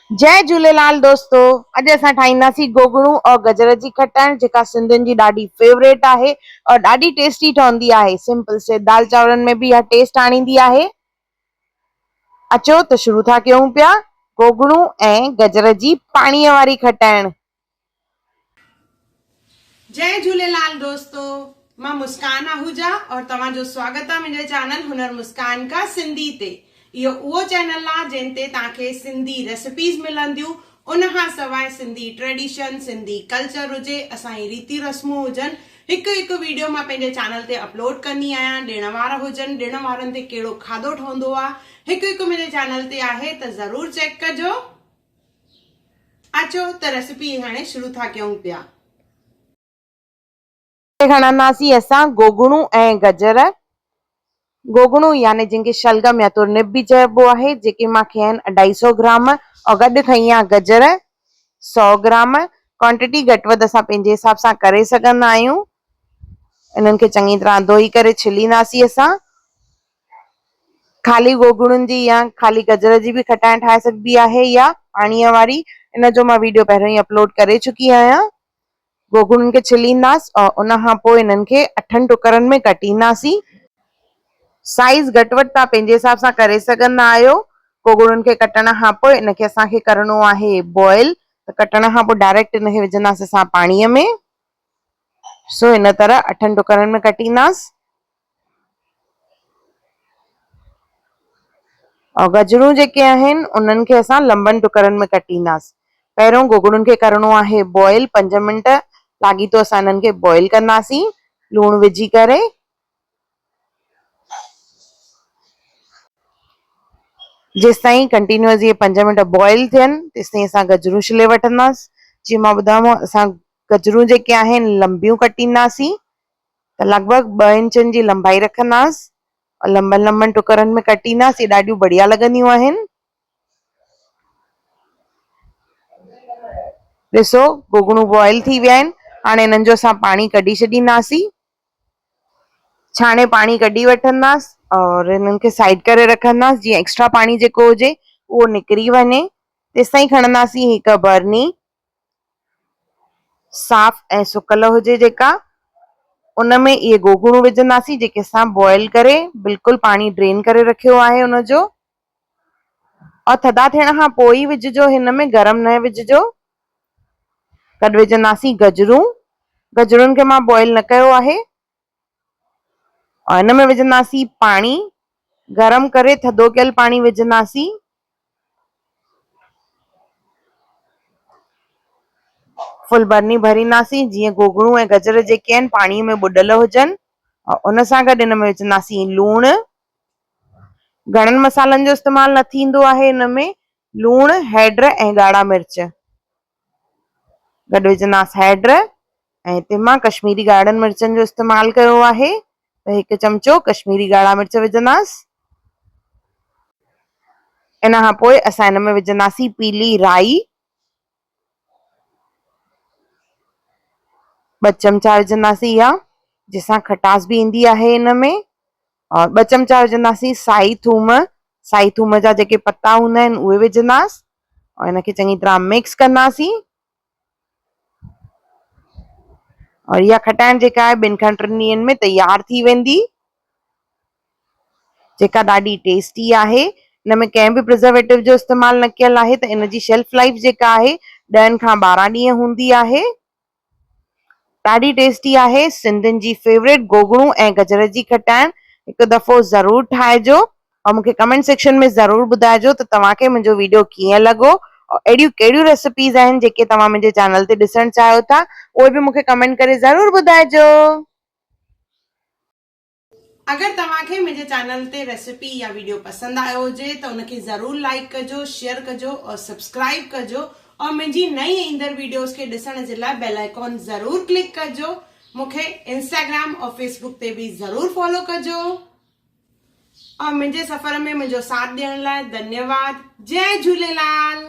جئي جهوليلال دوستو اڄ اسان ٺاهينداسين گوگڙون اور گجر جي کٽائڻ جيڪا سنڌين جي ڏاڍي فيوريٽ آهي اور ڏاڍي ٽيسٽي ٺهندي آهي سمپل سي دال چانورن ۾ به اها ٽيسٽ آڻيندي آهي اچو ته شروع ٿا ڪيون پيا گوگڙون ۽ گجر جي پاڻي واري کٽائڻ. جئي جهوليلال دوستو مان مسڪان آهوجا اور توهان جو سواگت آ منهنجي چينل هنر مسڪان کا سنڌي تي اهو اهو چينل آ جنهن تي توهان کي سنڌي ريسيپيز ملنديون ان کان سواء سنڌي ٽريڊيشن سنڌي ڪلچر هجي اسان جي ريتي رسمون هجن هڪ هڪ ويڊيو مان پنهنجي چينل تي اپلوڊ ڪندي آهيان ڏڻ وار هجن ڏڻ وارن تي ڪهڙو کاڌو ٺهندو آ هڪ هڪ منهنجي چينل تي آهي ته ضرور چيڪ ڪجو. اچو ته ريسيپي هاڻي شروع ٿا ڪيون پيا. کڻنداسين اسان گوگڙون ۽ گجر. گوگڙون يعني جن کي شلغم يا ترنب به چئبو آهي جيڪي مان کنيا آهن اڍائي سئو گرام اور گڏ کنئي آهي گجر سئو گرام. ڪوانٽٽي گهٽ وڌ اسان پنهنجي حساب سان ڪري سگهندا آهيون. انهن کي چڱي طرح ڌوئي ڪري ڇلينداسين اسان. خالي گوگڙن جي يا خالي گجر جي به کٽائڻ ٺاهي سگهبي آهي يا پاڻيء واري ان جو مان ويڊيو پهريون ئي اپلوڊ ڪري چڪي آهيان. گوگڙن کي ڇلينداس اور ان کان پوء انهن کي اٺن ٽڪرن ۾ ڪٽينداسين. سائيز گهٽ وڌ توهان پنهنجي حساب سان ڪري سگهندا آهيو. گوگڙن کي ڪٽڻ کان پوء ان کي اسان کي ڪرڻو آهي بوائل ته ڪٽڻ کان پوء ڊائريڪٽ ان کي وجهنداسين اسان پاڻيء ۾. سو ان طرح اٺن ٽڪرن ۾ ڪٽينداس. ۽ گجرون جيڪي آهن انهن کي اسان لنبن ٽڪرن ۾ ڪٽينداسين. پهريون گوگڙن کي ڪرڻو آهي بوائل پنج منٽ لاڳيتو اسان انهن کي بوائل ڪنداسين لوڻ وجهي ڪري. جيستائين ڪنٽينيوس اهي پنج منٽ بوائل ٿين تيستائين اسان گجرون ڇلي وٺنداسين. جيئن مان ٻڌايومانو اسان گجرون جيڪي آهن لنبيون ڪٽينداسين. ته لڳ ڀڳ ٻه انچن جي لنبائي رکنداس ۽ لنبن لنبن ٽڪرن ۾ ڪٽينداس اهي ڏاڍيون بڙيا لڳنديون آهن. ڏسو گوگڙون بوائل ٿي ويا آهن هاڻي انهن جو اسان پاڻي ڪڍي ڇڏينداسين. ڇاڻي پاڻي ڪڍي وٺنداس اور انهن کي سائيڊ ڪري رکنداس جيئن ايڪسٽرا پاڻي جيڪو هجي اهو نڪري وڃي. تيستائين کڻنداسين هڪ برني صاف ۽ سڪل هجي جيڪا ان ۾ اهي گوگڙون وجهنداسين جيڪي اسان بوائل ڪري بلڪل پاڻي ڊرين ڪري رکيو آهي ان جو اور ٿڌا ٿيڻ کان پوء ئي وجهجو هن ۾ گرم نه وجهجو گڏ وجهنداسين گجرون گجرن کي مان بوائل نه ڪيو آهي اور هن ۾ وجهنداسين پاڻي گرم ڪري ٿڌو ڪيل پاڻي وجهنداسين فل برني ڀرينداسين جيئن گوگڙون ۽ گجر جيڪي آهن پاڻي ۾ ٻڏل هجن ۽ ان سان گڏ ان ۾ وجهنداسين لوڻ گهڻن مصالحن جو استعمال نه ٿيندو آهي ان ۾ لوڻ هيڊ ۽ ڳاڙها مرچ گڏ وجهنداس هيڊ ۽ هتي مان ڪشميري ڳاڙهن مرچن جو استعمال ڪيو آهي ته هڪ چمچو ڪشميري ڳاڙها مرچ وجهنداس. ان کان پوء اسان ان ۾ وجهنداسين پيلي رائي ٻه چمچا وجهنداسين اها جنهن سان کٽاس به ايندي آهي ان ۾ اور ٻه چمچا وجهنداسين سائي ٿوم سائي ٿوم جا جيڪي پتا هوندا آهن اهي وجهنداس اور ان کي چڱي طرح مڪس ڪنداسين. اور اها کٽائڻ جيڪا آهي ٻن کان ٽن ڏينهن ۾ تيار ٿي ويندي جيڪا ڏاڍي ٽيسٽي آهي ان ۾ ڪنهن به پرزرويٽو جو استعمال نه ڪيل آهي ته ان جي شيلف لائف جيڪا آهي ڏهن کان ٻارهن ڏينهن هوندي آهي ڏاڍي ٽيسٽي آهي سنڌين جي فيوريٽ گوگڙون ۽ گجر جي کٽائڻ هڪ دفعو ضرور ٺاهجو اور مونکي ڪمينٽ سيڪشن ۾ ضرور ٻڌائجو ته توهان کي منهنجو ويڊيو ڪيئن لڳو اور اهڙيون ڪهڙيون ريسيپيز آهن جيڪي توهان منهنجي چينل تي ڏسڻ چاهيو ٿا اهي به مونکي ڪمينٽ ڪري ضرور ٻڌائجو. اگر توهان کي منهنجي چينل تي ريسيپي يا ويڊيو پسند آيو هجي ته ان کي ضرور لائيڪ ڪجو شيئر ڪجو اور سبسڪرائيب ڪجو اور منهنجي نئين ايندڙ ويڊيوز کي ڏسڻ جي لاء بيل آئيڪان ضرور ڪلڪ ڪجو مون کي انسٽاگرام اور فيسبوڪ تي به ضرور فالو ڪجو اور منهنجي سفر ۾ منهنجو ساٿ ڏيڻ لاء ڌنيواد جئي جهوليلال.